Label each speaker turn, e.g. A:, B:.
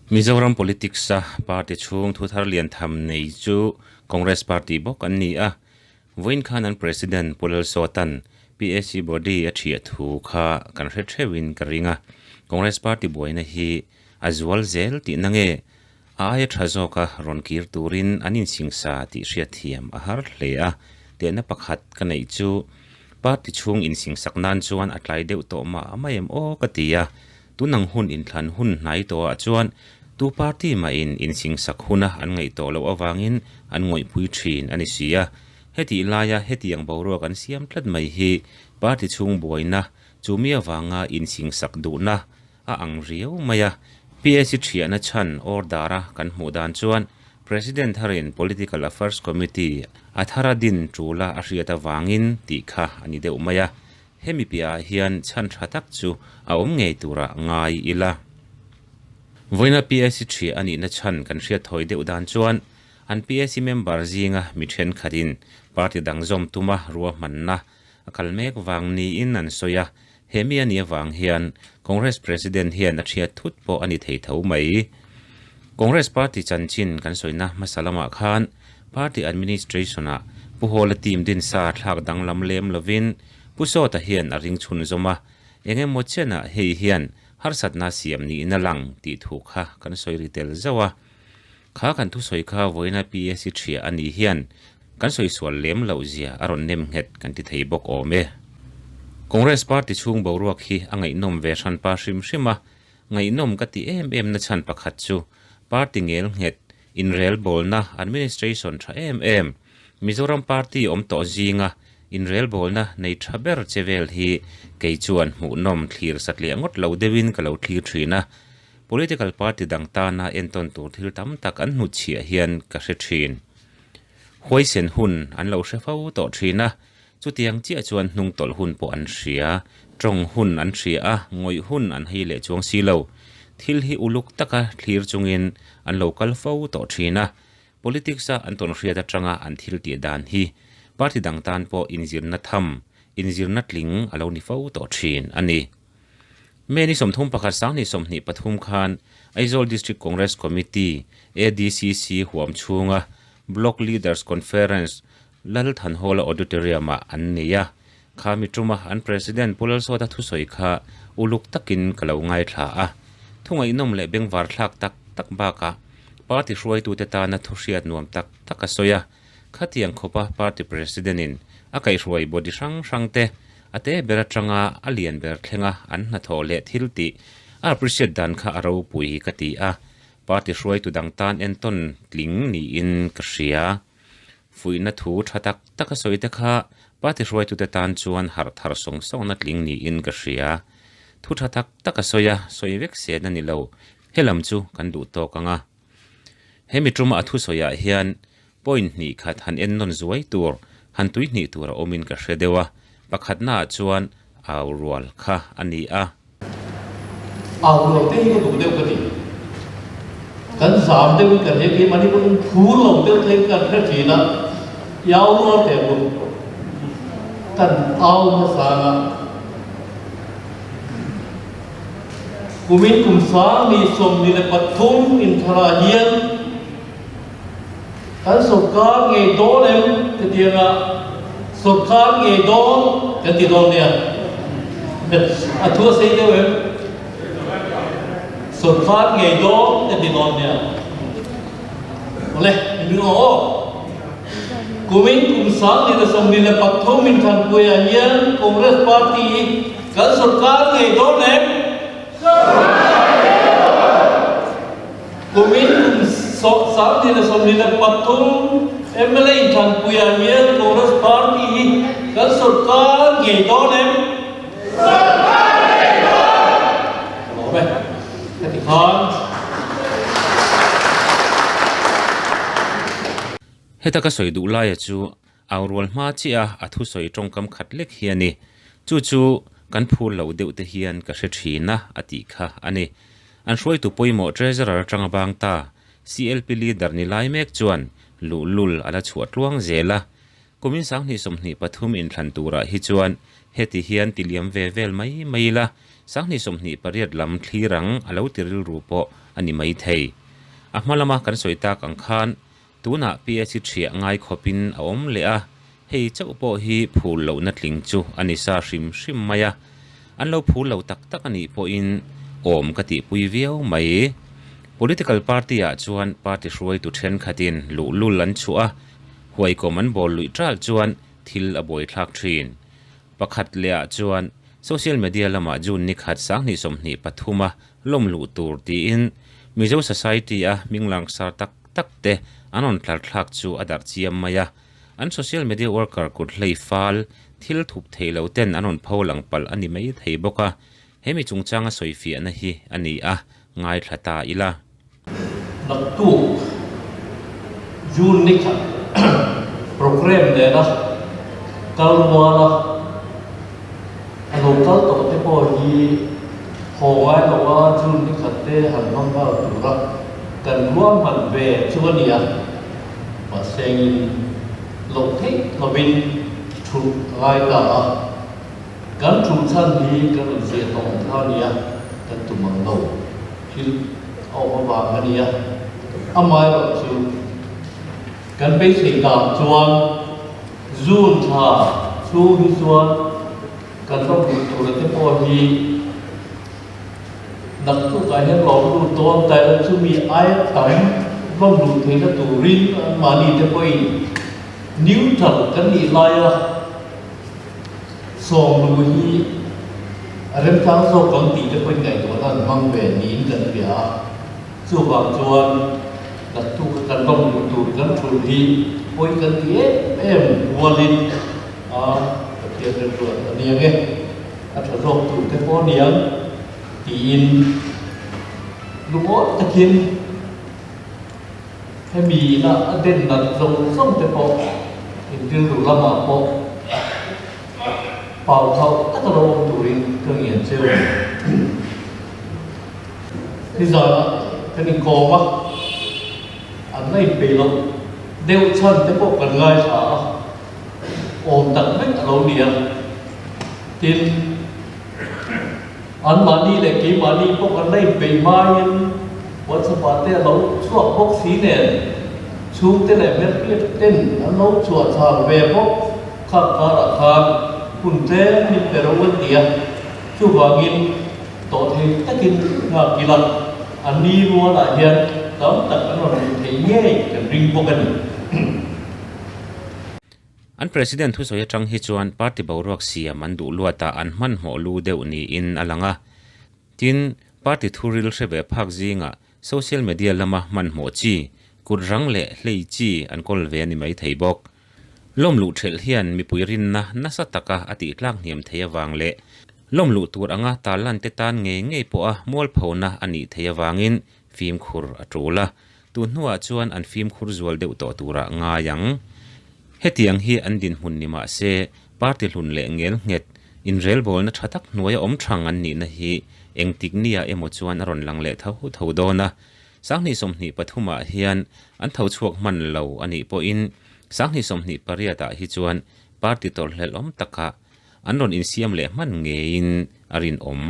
A: Mizoram politics-a party chhung thu thar lian tham nei chu Congress party bawk an ni a. Vawiin khan an President Pu Lalsawta'n PAC body a thiah thu kha kan hre theuhin ka ring a. Congress party buaina hi a zual zel tihna nge a aia tha zawka rawn kir turin an insingsa tih hriatthiam a har hle a. Tehna pakhat ka neih chu party chhung insingsak nan chuan a tlai deuh tawh mah mai em aw ka ti a. Tunang hun inthlan hun hnai tawhah chuan tu party mahin insingsak huna an ngaih tawh loh avangin an ngawihpui thin a ni si a. Hetih laia hetiang boruak an siam tlat mai hi party chhung buaina chu mi avanga insingsak duhna a ang riau mai a. PAC thiahna chhan order-a kan hmuh dan chuan President tharin Political Affairs Committee a thara din tula a hriat avangin tih kha a ni deuh mai a. Hemi piahah hian chhan tha tak chu a awm ngei turah ngai ila. Vawiina PAC thiah a nihna chhan kan hriat thawi deuh dan chuan an PAC member zinga mi thenkhatin party dang zawm tuma ruahmanna a kal mek vang niin an sawi a, he mi a nih avang hian Congress President hian a thiat thut pawh a ni thei tho mai. Congress party chanchin kan sawina hmasa lamah khan Party administration-ah Pu Hawla team dinsa thlak danglam lem lovin Pu Sawta hian a ring chhunzawm a, eng emaw chenah hei hian harsatna siam niin a lang tih thu kha kan sawi ri tel zauh a. Kha kan thusawi kha vawiina PAC thiah a nih hian kan sawi sual lem loh zia a rawn nem nghet kan ti thei bawk awm e. Congress party chhung boruak hi a ngaihnawm ve hranpa hrim hrim a, ngaihnawm ka ti em em na chhan pakhat chu party ngel nghet Inrelbawlna administration tha em em, Mizoram party awm tawh zinga inrelbawlna nei tha ber che vel hi kei chuan hmuhnawm thlir satliah ngawt lo deuhin ka lo thlir thin a. Political party dang tana entawn tur thil tam tak an hnutchhiah hian ka hre thin. Huaisen hun an lo hre fo tawh thin a, chutiang chiah chuan hnungtawlh hun pawh an hria, tawng hun an hria a, ngawih hun an hei leh chuang si lo. Thil hi uluk taka thlir chungin an lo kal fo tawh thin a, politics-a an tawnhriat atanga an thil tih dan hi party dang tan pawh inzirna tham, inzirna tling a lo ni fo tawh thin a ni. May ni 31 2023 khan Aizawl District Congress Committee, ADCC, huam chhunga Block Leaders Conference Lal Thanhawla Auditorium-ah an nei a. Kha mi tuma an President Pu Lalsawta thusawi kha uluk takin ka lo ngaithla a. Thu ngaihnawm leh bengvar thlak tak tak bakah party hruaitute tana thu hriat nuam tak tak a sawi a. Khatiang khawpa party President-in a kaihhruai body hrang hrangte a te ber atanga a lian ber thlenga an hnathawh leh thil tih a appreciate dan kha a ropui ka ti a, party hruaitu dang tan entawn tling niin ka hria. Fuihna thu tha tak tak a sawi te kha party hruaitute tan chuan harh thar sawng sawngna tling niin ka hria. Thu tha tak tak a sawi a, sawi vek sen a ni lo, helam chu kan duh tawk ang a. Hemi tuma a thusawiah hian point hnih khat han en nawn zuai tur, han tui hnih tur a awmin ka hre deuh a, pakhatnaah chuan au rual kha a ni a.
B: Au rual te hi ka duh deuh ka ti. Kan zam deuhin kan hre khi mahni pawhin phur lo deuh thleng kan hre thin a, i au rual teh bawk kan au hmasa ang a. Kumin kum 2023 intharah hian kan sawrkar ngei dawn em hetianga sawrkar ngei dawn kan ti dawn nia. A thu a sei deuh em? Sawrkar ngei dawn kan ti dawn nia. Awle, in ring aw. Kumin kum 2023 inthanpuiah hian Congress Party hi Kan sawrkar ngei dawn em? Sawrkar ngei dawn! Kumin kum 2023 mla inthanpuiah hian Congress Party hi kan sawrkar ngei dawn em? Sawrkar ngei dawn! Ka lawm e, ka ti khan.
A: Heta ka sawi duh laia chu Au rual hma chiah a a thusawi tawngkam khat lek hi a ni. Chu chu kan phur lo deuh te hian ka hre thin a, a tih kha a ni. An hruaitu pawimawh Treasurer atanga bang ta, CLP leader ni lai mek chuan luhlul a la chhuah tluang zel a. Kumin 2023 inthlan turah hi chuan heti hian ti liam ve vel mai mai ila. 28 lam thlir ang a lo ti rilru pawh a ni mai thei. A hma lama kan sawi tak ang khan tunah PAC thiah ngai khawpin a awm leh a, hei chauh pawh hi phul lohna tling chu a ni sa hrim hrim mai a. An lo phul lo tak tak a nih pawhin awm ka tihpui viau mai. Political party ah chuan party hruaitu thenkhatin luhlul an chhuah a, huaikawm an bawl luih ṭal chuan thil a buaithlak ṭhin. Pakhat lehah chuan social media lamah June ni khat 2023 a lawm luh tur tiin Mizo society a hming langsar tak tak te an rawn tlar thlak chu a darh chiam mai a. An social media worker kut hlei fal thil thup thei lo ten an rawn pho lang palh a ni mai thei bawk a. He mi chungchanga sawifiahna hi a ni a, ngaithla ta ila.
B: Naktuk June ni khat programme nena kal muala a lo kal tawh te pawh hi haw ngai lo a June ni khat te han hmang nghal tura kan ruahman ve chu a ni a, mahse engin loh theih lovin thulh a ngai ta a. Kan thulh chhan hi kan rawn ziah tawh ang kha a nia, kan tum ang lo. Thil a awm avang a nia. Amaherawh chu kan beisei dan chuan June thla chhung hi chuan kan va hmuh tura te pawh hi naktukah hian lawm lut dawn ta ila chumi aia tam va hmuh theihna turin anmahni te pawhin neutral kan nih laia Sawmlu hi a remchang zawk ang tih te pawhin ngaihtuahna an hmang ve niin kan hria a, chuvang chuan naktuk a kan rawng luh tur kan thulh hi pawi kan ti em em rualin a Pathian remruat a ni ang e, a tha zawk tur te pawh a ni ang tiin lungawi takin Hemi ina a den nat zawng zawng te pawh inrilru lamah pawh pau khauh taka lo awm turin ka ngian cheu a ni. Nizanah kan inkawm a, an la inpeih loh deuh chhan te pawh kan ngaithla a, awm tak vek a lo ni a. Tin, Anmahni leh keimahni pawh kan la inpeih hmain WhatsApp-ah te a lo chhuak bawk si nen, chhungte leh hmelhriat ten an lo chhuah chhang ve bawk kha karah khan hun tlem min pe ro an ti a, chuvangin tawh thei takin nghak ila a ni rualah hian tam tak an rawn hmuh theih ngei kan ring bawk a ni.
A: An President thusawi atang hi chuan party boruak siam an duh luatah an hmanhmawh lu deuh niin a lang a. Tin, party thuril hre ve phak zingah social media lama hmanhmawh chi, kut rang leh hlei chi an kawl ve a ni mai thei bawk. Lawm luh thelh hian mipui rinna nasa taka a tihtlak hniam thei avang leh lawm luh tur anga tarlan te tan ngei ngei pawha mualphona a nih theih avangin fimkhur a tul a. Tun hnuah chuan an fimkhur zual deuh tawh turah ngai ang. Hetiang hi an dinhmun ni mah se, party hlun leh ngel nghet, inrelbawlna tha tak hnuaia awm thang an nihna hi engtik nia emaw chuan a rawn lang leh tho tho dawn a. 2023 ah hian an tho chhuak hman lo a nih pawhin 2028 ah hi chuan party tawrhhlelh awm takah an rawn insiam leh hman ngeiin a rinawm.